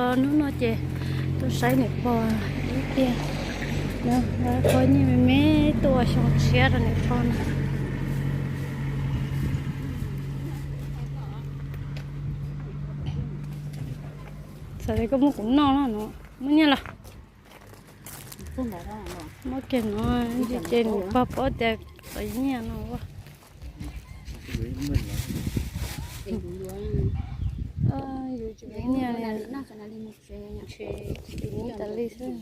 Hnub no ces tuaj saib niam pog ib tiag, qhov nyiaj me me tuaj ua xyoo tshiab rau niam pog na. Txawm li koj muab kuv noj no, muab nyiaj los. Muab kiag no, ces niam pog paub tias tau nyiaj no. Yus tsis muaj nyiaj li, tsis muaj tas li xwb.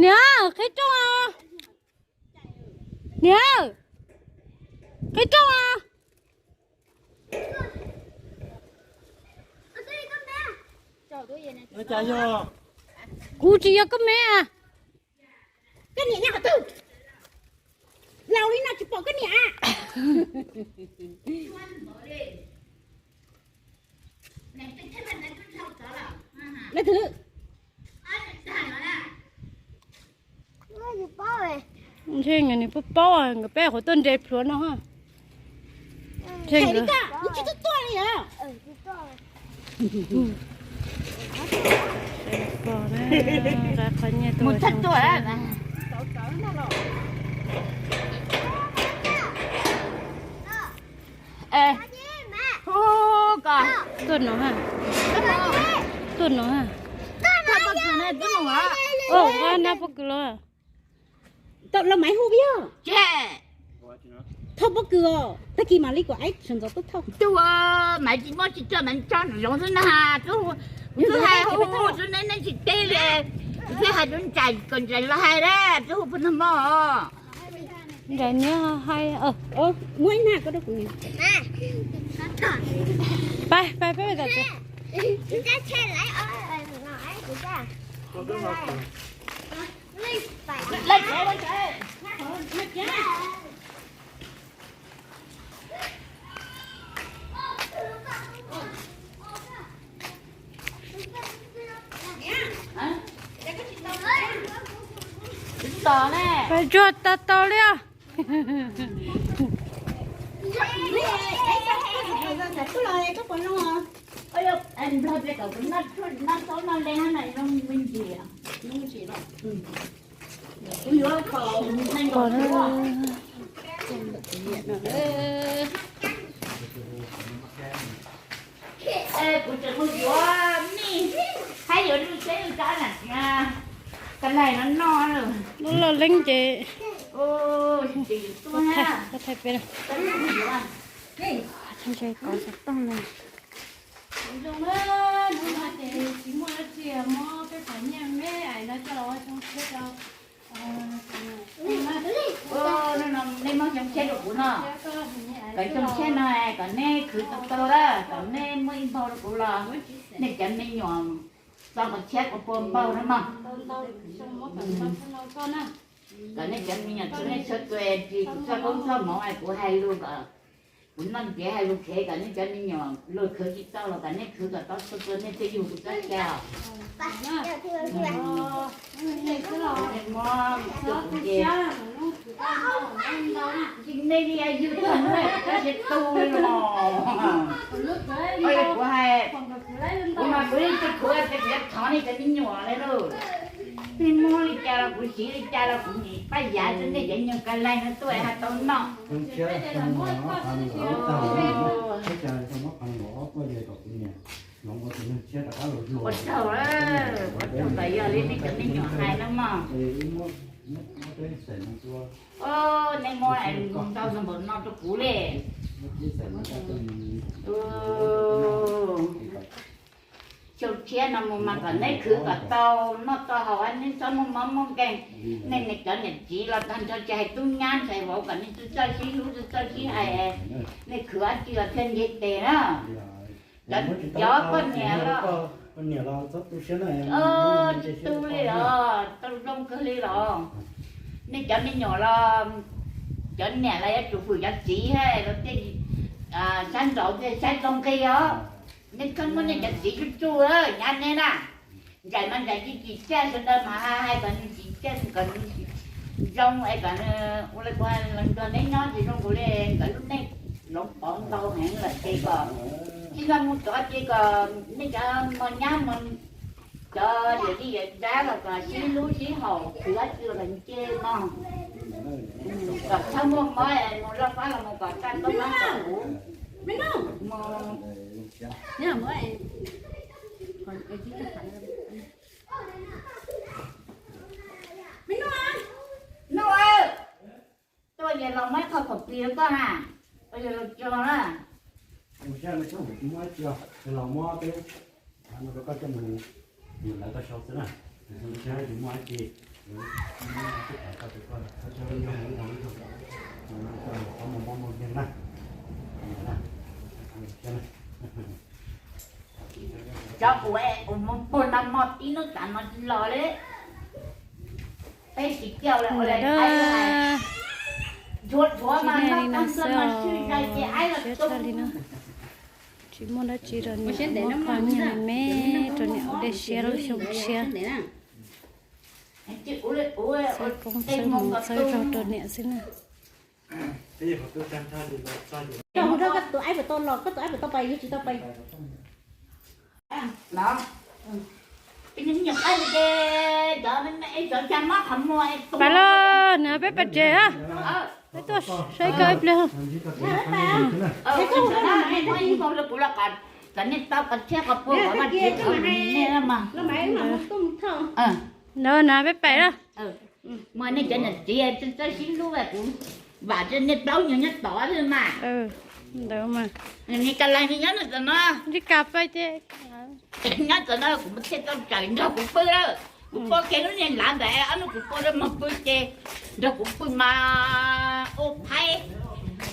Niam, qhib rooj os. Niam, qhib rooj os. Kuv tsis yog koj me. Koj niam nyob qhov twg? Laus li no tsis pom koj niam. Leej twg? Ntshe nkawd nws paub paub, nkawd peb qhuav tuaj nres plhuav no. Ntshe nkawd tsis tuaj tuaj li os. Tuaj no ha. Tuaj no ha. Ua nab pob kws los. Tau los maiv hu yog. Thoj pob kws os, tag kis mam li kom aib sawv ntxov tuaj thauj. Tus maiv tsis muaj tsis tso maiv tso zoov xwb na. Kuv twb hais hu hu xwb neb tsis teb li. Kuv twb hais rau Ntsais kom Ntsais los hais na, twb hu pug nag mog. Ntsais niab hais. Muab ib nag koj rau kuv. Pab pab peb Pais tsuag tau tau li os. Kuv tseem mus yuav nej, hab yuav lub tsheb lub tsab na, ka laig no noj lawm. Lub loj leeb ces thaij peb, ntshe kov xov tooj na. Zoo, hnub no ces tsis muaj dab tsi, muab peb phom nyiaj me me no coj los ua xyoo tshiab rau. Nej muab xyoo tshiab rau kuv no, kom xyoo tshiab no kom neb khwv tau tau lawm, kom neb muab ib npaug rau kuv los nej cov me nyuam txo qhov tshiab kom pua npaug na mog. Kom nej cov me nyuam txhua leej txhua tus ris kuv txoj koob txoj hmoov es kuv hais lus kom kuv noj ntiav hais lus khev kom nej cov me nyuam luag khwv tsis tau los kom nej khwv kom tau txhua tus nej thiaj yug kuv txoj sia os. Nej muab rau kuv ces nej li yug tag mus kuv tab sis tu li los. Kuv hais, kuv mas kuv yeej tsis khuv tias kuv yuav thov nej cov me nyuam li lauj. Nej muab li cas los kuv siv li cas los kuv nim pab yav xwb, nej cov nyuag ka laig no tuaj hais tau noj. Ua tsaug, ua tsaug, yog li nej cov me nyuam hais no mog. Nej muab ntau npaum no rau kuv li. Xyoo tshiab no mus mas kom neb khwv kom tau noj tau haus, neb txhob muaj mob muaj nkeeg. Nej cov niam txiv los tag nrho tsis hais tub nyab ntxhais vauv kom nej txhob sib hlub txhob sib hais, nej khwv dab tsi los thiaj nce tes na. Cov poj niam los tsis tu li los tau zoo kawg li los. Nej cov me nyuam los cov niam los yuav tsum hwm cov txiv los thiaj sab nraud thiaj saib tau nqi os. Nej txhob muab nej cov txiv tsuj tsuj, nyab neb na. Ntsais mas ntsais tsis tsim txiaj, sawv daws mas hais kom nws tsim txiaj kom nws zoo es kom nws ua li kuv hais los nrog neb nyob tsis zoo kuv li, nkawd lub neej hloov pauv ntau heev lawm ces kom Ib zaug mus tod ces kom nej cov mos nyab, cov yawm dij yawm dab los kom sib hlub sib haum, khwv dab tsi los kom nce mog. Kom txhob muaj mob es mus loj fab los mus kom txaj tub mab kom kuv mus. Nuj, tuaj yog los muab ib qho khaum plis rau koj na, yog los tso na. Los muab peb no rau koj coj mus, mus lawv tau sau xwb na. Tsis muaj dab tsi, cov uas mus puag nag hmo tib hnub tas no tsis los li. Peb tsis caum lawm, ua li ntawd, nthuav nthuav mas noj tag ntua no swj zais ces aib los siab tshaj li no. Tsis muaj dab tsi rau niam, muab kho nyiaj me me rau niam ua dej siab lub xyoo tshiab. Xwb koob xwb hmoov txawb zog rau niam xwb na. Koj hu rau koj tus aib puas tau los, koj tus aib puas tau pais, yus tsis tau pais. Pais los, nws peb pais tsev a. Peb tuaj saib koj ib pliag. Ntawd na peb pais na. Muaj nej cov niam txiv txawj sib hlub, kuv vam tso nej plaub nyuag nyob tod xwb mas. Ntawd mas. Ni ka lais ni nyob tom no. Ntsib kas pais ces nyob tom no kuv thiaj tau tsaws nrog kuv pw lawm. Kuv pw kiag lub niag lav ntawd, ob hnub kuv pw lawm mas pw ces nrog kuv pw mas ua phaib,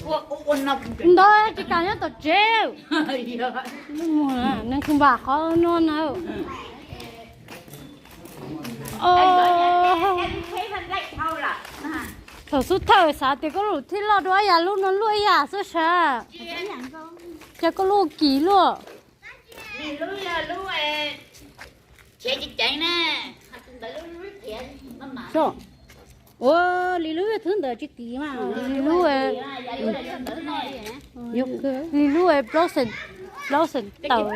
ua ua no. Ntawd tsis kam nyob tom tsev. Nws kuj vam qhov no na. Thaum xub thawj xav tias koj lub thij loj dua ib yam, lub no luaj ib yam xwb sav. Cas koj lub kim luaj. Ua li lub thwb ntawd tsis kim mas. Li lub, li lub plaub xees, plaub xees tawm.